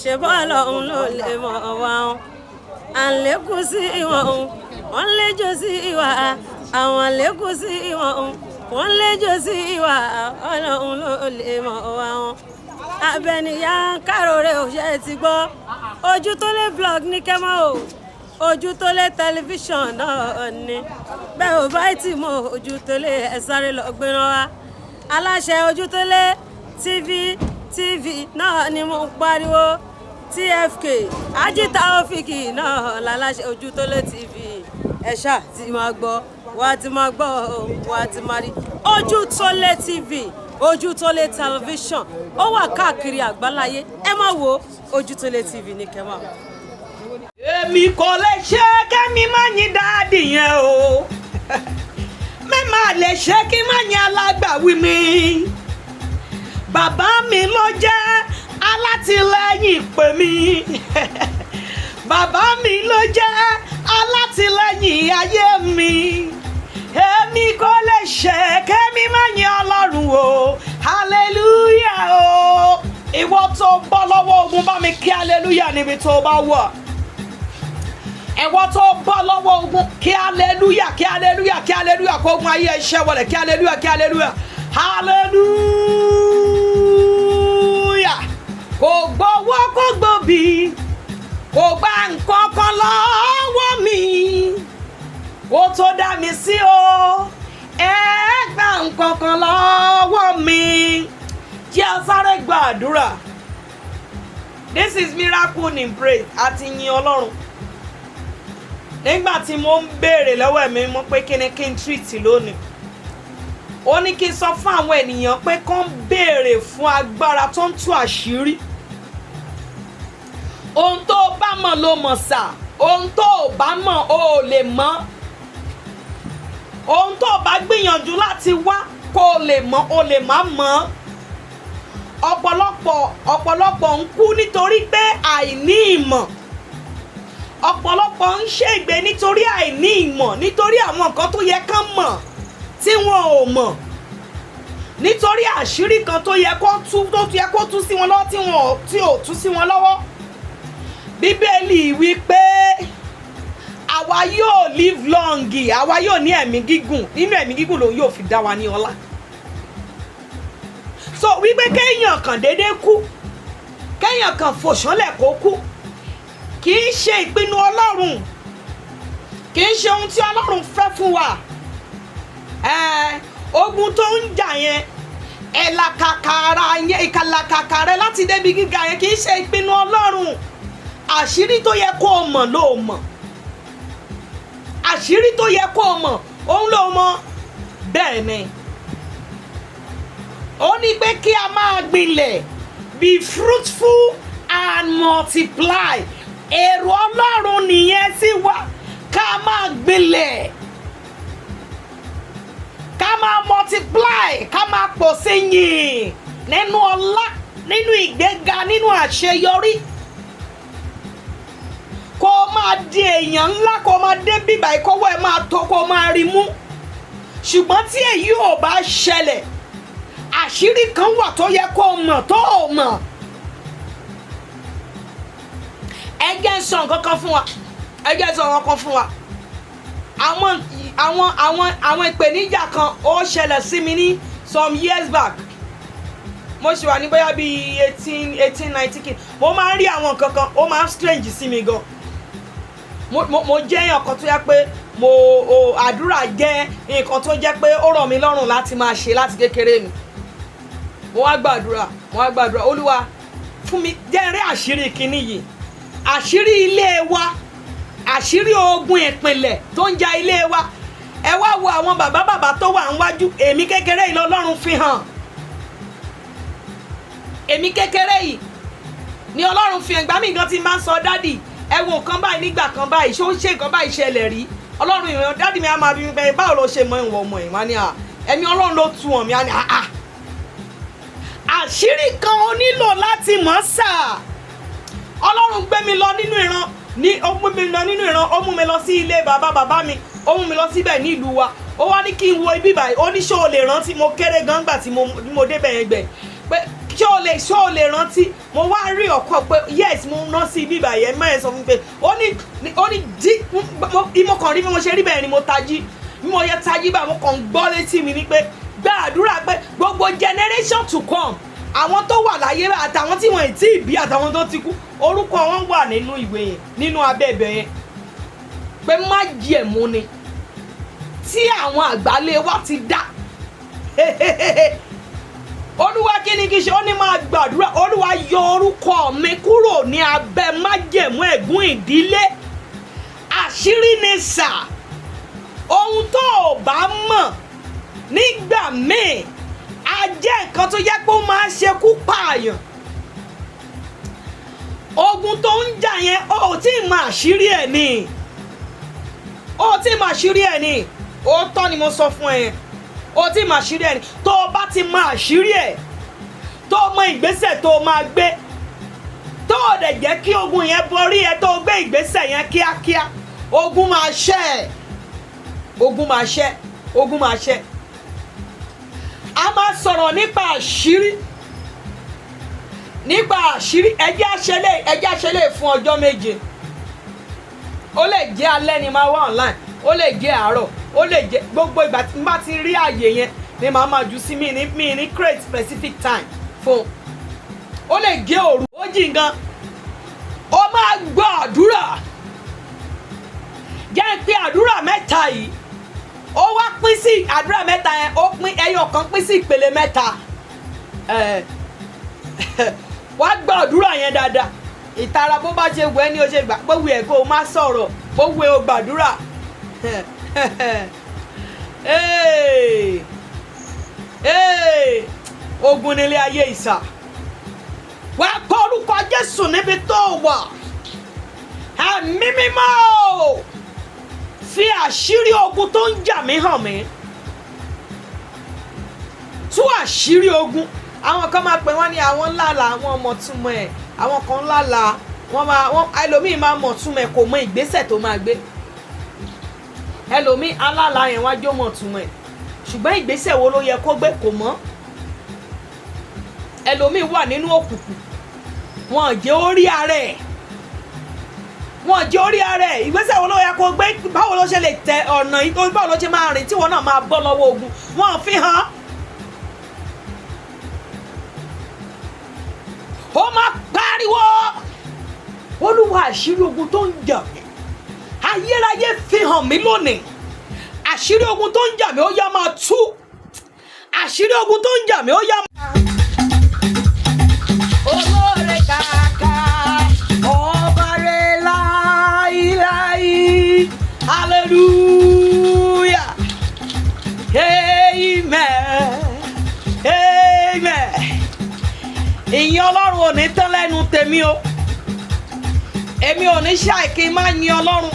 Ṣe bọ́ọ̀lù ọ̀hún ló lè mọ̀ wá wọn. À ń lékún sí ìwọ̀n òun, wọ́n ń léjò sí ìwà. Àwọn lékún sí ìwọ̀n òun, wọ́n ń léjò sí ìwà. Ọlọ́run ló lè mọ̀ wá wọn. Abẹnìyà ń káròrè òṣè ti gbọ́. Ojú tó lé blog ní kẹ́mọ́ o. Ojú tó lé tẹlifíṣàn náà ni. Bẹ́ẹ̀ ò bá tì mọ́ ojú tó lé, ẹ sáré lọ gbéra wá. Aláṣẹ ojú tó lé TV náà ni mo ń pariwo. TFK Ají Taofik náà láláṣẹ ojú tó lé TV. Ẹ ṣáà ti máa gbọ́, wá ti máa gbọ́, wá ti máa rí. Ojú tó lé TV, ojú tó lé tẹlifíṣàn, ó wà káàkiri àgbáláyé. Ẹ má wo ojú tó lé TV ní kẹ́ máa. Èmi kò lè ṣe kẹ́mi má yín daddy yẹn o. Mẹ́mà lè ṣe kí má yín alágbàwí mi. Bàbá mi ló jẹ́ alátìlẹ́yìn pè mí. Bàbá mi ló jẹ́ alátìlẹ́yìn ayé mi. Èmi kò lè ṣe kẹ́mi má yín Ọlọ́run o. Hallelujah o. Ìwọ tó bọ́ lọ́wọ́ ogun, bá mi kí hallelujah níbi tó bá wà. Ẹ̀wọ́ tó bọ́ lọ́wọ́ ogun, kí hallelujah, kí hallelujah, kí hallelujah, kó ogun ayé ẹ̀ṣẹ̀ wọlé. Kí hallelujah, kí hallelujah, hallelujah. Kò gbowó, kò gbòbí, kò gba nǹkan kan lọ́wọ́ mi kó tó dá mi sí o. Ẹ gba nǹkan kan lọ́wọ́ mi. Jẹ́ a sáré gba àdúrà. This is Miracle in Praise. Àti yin Ọlọ́run. Nígbà tí mo ń béèrè lọ́wọ́ ẹ̀mí mọ́ pé kí ni kí n treat lónìí, ó ní kí n sọ fún àwọn ènìyàn pé kán béèrè fún agbára tó ń tú àṣírí. Ohun tó o bá mọ̀ ló mọ̀ sà. Ohun tó o bá mọ̀, o ò lè mọ̀. Ohun tó o bá gbìyànjú láti wá kó o lè mọ̀, o lè má mọ̀. Ọ̀pọ̀lọpọ̀ ń kú nítorí pé àìní ìmọ̀. Ọ̀pọ̀lọpọ̀ ń ṣègbè nítorí àìní ìmọ̀, nítorí àwọn nǹkan tó yẹ kán mọ̀ tí wọn ò mọ̀, nítorí àṣírí kan tó yẹ kó tú, tó yẹ kó tú sí wọn lọ́wọ́, tí wọn ò tí ò tú sí wọn lọ́wọ́. Bíbélì wí pé àwa yóò live long, àwa yóò ní ẹ̀mí gígùn. Nínú ẹ̀mí gígùn lòun yóò fi dá wa ní ọlá. So wípé kéèyàn kàn déédéé kú, kéèyàn kàn fòṣánlẹ̀ kó kú, kì í ṣe ìpinnu Ọlọ́run, kì í ṣe ohun tí Ọlọ́run fẹ́ fún wa. Ogun tó ń jà yẹn, ẹ̀làkàkà ara yẹn, ìkàlàkàkà rẹ láti débi gíga yẹn, kì í ṣe ìpinnu Ọlọ́run. Àṣírí tó yẹ kó o mọ̀ ló o mọ̀. Àṣírí tó yẹ kó o mọ̀, òun ló mọ̀. Bẹ́ẹ̀ ni ó ní pé kí a máa gbilẹ̀, be fruitful and multiply. Èrò Ọlọ́run nìyẹn sí wa, ká máa gbilẹ̀, ká máa multiply, ká máa pọ̀ sí yìn nínú ọlá, nínú ìgbéga, nínú àṣeyọrí, kó o máa di èèyàn ńlá, kó o máa dé bíbà, ìkọ́wọ́ ẹ máa tó, kó o máa rí mú. Ṣùgbọ́n tí èyí ò bá ṣẹlẹ̀, àṣírí kan wà tó yẹ kó o mọ̀ tó o mọ̀. Ẹ jẹ́ ń sọ nǹkan kan fún wa. Ẹ jẹ́ ń sọ nǹkan kan fún wa. Àwọn ìpèníjà kan ó ṣẹlẹ̀ sí mi ní some years back. Mo ṣì wà ní bóyá bíi 18, 19 kí. Mo máa ń rí àwọn nǹkan kan, ó máa ń strange sí mi gan. Mo jẹ́ èèyàn kan tó yẹ pé mo o àdúrà jẹ́ nǹkan tó jẹ́ pé ó rọ̀ mí lọ́rùn láti máa ṣe láti kékeré mi. Mo wá gbàdúrà, mo wá gbàdúrà, "Olúwa, fún mi, jẹ́ n rí àṣírí kinní yìí, àṣírí ilé wa, àṣírí ogun ìpìlẹ̀ tó ń ja ilé wa." Ẹ wá wo àwọn bàbá bàbá tó wà níwájú. Èmi kékeré yìí lọ́lọ́run fi hàn. Èmi kékeré yìí ni Ọlọ́run fi hàn. Ìgbà míì gan ti máa ń sọ, "Daddy, ẹ wo nǹkan báyìí nígbà kan báyìí, ṣó ń ṣe nǹkan báyìí ṣẹlẹ̀ rí?" Ọlọ́run ìrìn daddy mi á máa bí mi pé, "Báwo ló ṣe mọ ìwọ ọmọ yìí?" Wá ní à, ẹ̀mí Ọlọ́run ló tu hàn mí. Á ní àà, àṣírí kan ó nílò láti mọ̀ sáà. Ọlọ́run gbé mi lọ nínú ìran ní, ó mú mi lọ nínú ìran, ó mú mi lọ sí ilé bàbá bàbá mi, ó mú mi lọ síbẹ̀ ní ìlú wa. Ó wá ní kí n wo ibi báyìí. Ó ní, "Ṣé o lè rántí?" Mo kéré gan gbà tí mo débẹ̀ yẹn gbẹ̀ pé Ṣé o lè rántí? Mo wá rí ọkọ pé yes, mo rántí bíbà yẹn. Má yẹn sọ fún mi pé ó ní jí. Mo kàn rí bí mo ṣe rí bẹ́ẹ̀ ni mo tají. Bí mo yẹ tají báyìí, mo kàn ń gbọ́ létí mi ni pé gba àdúrà pé gbogbo generation to come, àwọn tó wà láyé àtàwọn tí wọn ì tí ì bí àtàwọn tó ti kú, orúkọ wọn wà nínú ìwé yẹn, nínú abẹ́ ibẹ̀ yẹn, pé májẹ̀mú ni tí àwọn àgbálẹ̀ wa ti dá. Olúwa, kí ni kí n ṣe? Ó ní máa gbàdúrà. Olúwa, yọ orúkọ mi kúrò ní abẹ́ májẹ̀mú ẹ̀gún ìdílé. Àṣírí ni sà. Ohun tó o bá mọ̀ nígbà míì á jẹ́ nǹkan tó yẹ pé ó máa ń ṣekú pààyàn. Ogun tó ń jà yẹn, o ò tí ì mọ àṣírí ẹ̀ ni, o ò tí ì mọ àṣírí ẹ̀ ni. Òótọ́ ni mo sọ fún ẹ yẹn. O ò tí ì mọ àṣírí ẹ̀ ni. Tó o bá ti mọ àṣírí ẹ̀, tó o mọ ìgbésẹ̀ tó o máa gbé, tó o dẹ̀ jẹ́ kí ogun yẹn borí ẹ, tó o gbé ìgbésẹ̀ yẹn kíákíá, ogun máa ṣẹ́ ẹ̀, ogun máa ṣẹ́, ogun máa ṣẹ́. A máa sọ̀rọ̀ nípa àṣírí, nípa àṣírí. Ẹjẹ́ àṣẹlẹ̀ fún ọjọ́ 7. Ó lè jẹ́ alẹ́ ni máa wá online, ó lè jẹ́ àárọ̀, ó lè jẹ́ gbogbo ìgbà tí n bá ti rí àyè yẹn ni màá máa jù sí mi ní mi ní create specific time fún. Ó lè jẹ́ òru, ó jìn gan. Ó máa gbọ́ àdúrà. Jẹ́ pé àdúrà mẹ́ta yìí, ó wá pín sí àdúrà mẹ́ta yẹn, ó pín ẹyọ kan, pín sí ìpele mẹ́ta. Wá gbọ́ àdúrà yẹn dáadáa. Ìtara bó bá ṣe wù ẹ́ ní o ṣe gbà pé wù ẹ́ kó o má sọ̀rọ̀, bó wù ẹ́ o gbàdúrà. Hey! Hey! Ogun nílé ayé ìsà. Wà á kọ orúkọ Jésù níbi tó wà. Ẹ̀mí Mímọ́ o, fi àṣírí ogun tó ń jà mí hàn mí. Tú àṣírí ogun. Àwọn kan máa pè wọ́n ní àwọn ńlála, àwọn ọmọ túmọ̀ ẹ̀. Àwọn kan ńlála, wọ́n máa wọ́n, ẹlòmíì máa mọ̀ túmọ̀ ẹ̀, kò mọ ìgbésẹ̀ tó máa gbé. Ẹlòmíì alála yẹn wá jó mọ̀ túmọ̀ ẹ̀, ṣùgbọ́n ìgbésẹ̀ wo ló yẹ kó gbé, kò mọ̀. Ẹlòmíì wà nínú òkùnkùn, wọn ò jẹ́ ó rí ara ẹ̀, wọn ò jẹ́ ó rí ara ẹ̀. Ìgbésẹ̀ wo ló yẹ kó gbé? Báwo ló ṣe lè tẹ ọ̀nà yìí? Báwo ló ṣe máa rìn tí wọn náà máa bọ́ lọ́wọ́ ogun? Wọn ò fi hàn. Ó máa pariwo, Olúwa, àṣírí ogun tó ń jà mí, ayérayé fi hàn mí lónìí. Àṣírí ogun tó ń jà mí, ó yá máa tú. Àṣírí ogun tó ń jà mí, ó yá máa. Olóore kàkà, ọba rẹ̀ láíláí, hallelujah, amen, amen. Ìyìn Ọlọ́run ò ní tán lẹ́nu tèmi o. Èmi ò ní ṣàì kí n máa yin Ọlọ́run,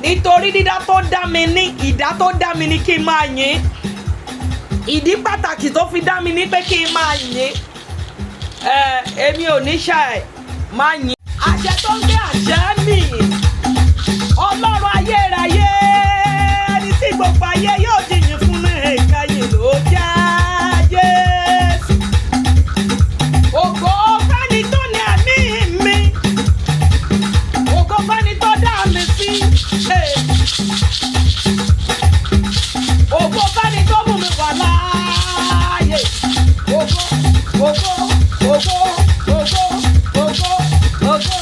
nítorí dídá tó dá mi ní ìdá tó dá mi ní kí n máa yìn. Ìdí pàtàkì tó fi dá mi ní pé kí n máa yìn. Ẹ èmi ò ní ṣàì máa yìn. Àṣẹ tó ń gbé àṣẹ mi, Ọlọ́run ayérayé, ẹni tí gbogbo ayé yóò jìyìn fún ní ìkẹyìn ló jẹ́ Jésù. Ògo fẹ́ni tó ní ẹ̀mí mi, ògo fẹ́ni tó dá mi sí. Hey. Ògo fẹ́ni tó mú mi wà láàyè. Ògo, ògo, ògo, ògo, ògo, ògo,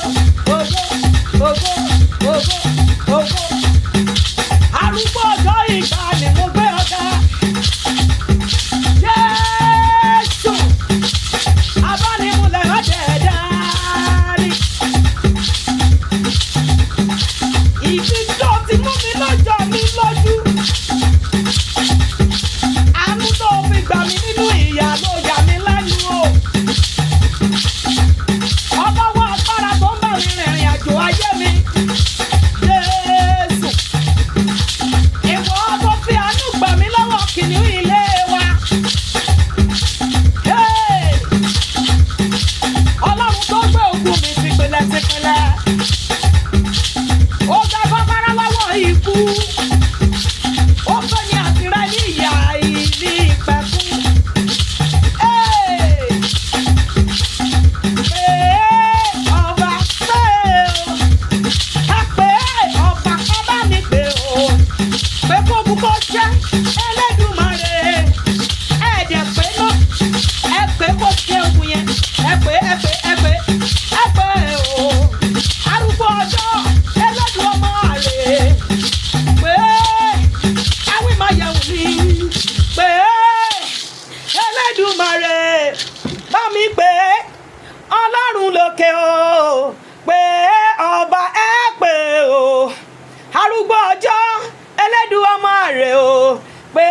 ògo, ògo, ògo, ògo. Arúgbó ọjọ́ ìgbà ni mo gbé ọ̀gá. Jésù, abánimúlẹ̀ má jẹ́ dání. Ibi tó ti mú mi lọ́jọ́ mi lójú. Àánú tó fi gbà mí nínú ìyà ló yà mí lẹ́nu o. Ọlọ́wọ́ agbára tó ń bá mi rìnrìn àjò ayé mi. Jésù. Ìwọ tó fi àánú gbà mí lọ́wọ́ kìnìún ilé wa. Hey! Ọlọ́run tó gbé ogun mi tìpìlẹ̀ tìpìlẹ̀. Ó gba kọ́kọ́rọ́ lọ́wọ́ ikú. Ó fẹ́ mi àtìrẹ́ ní ìyá ìní ìpẹ̀kun. Elédùmarè, bá mi pè é. Ọlọ́run lókè o, pé ọba ẹ pè o. Arúgbó ọjọ́, Elédùmarè o, pé.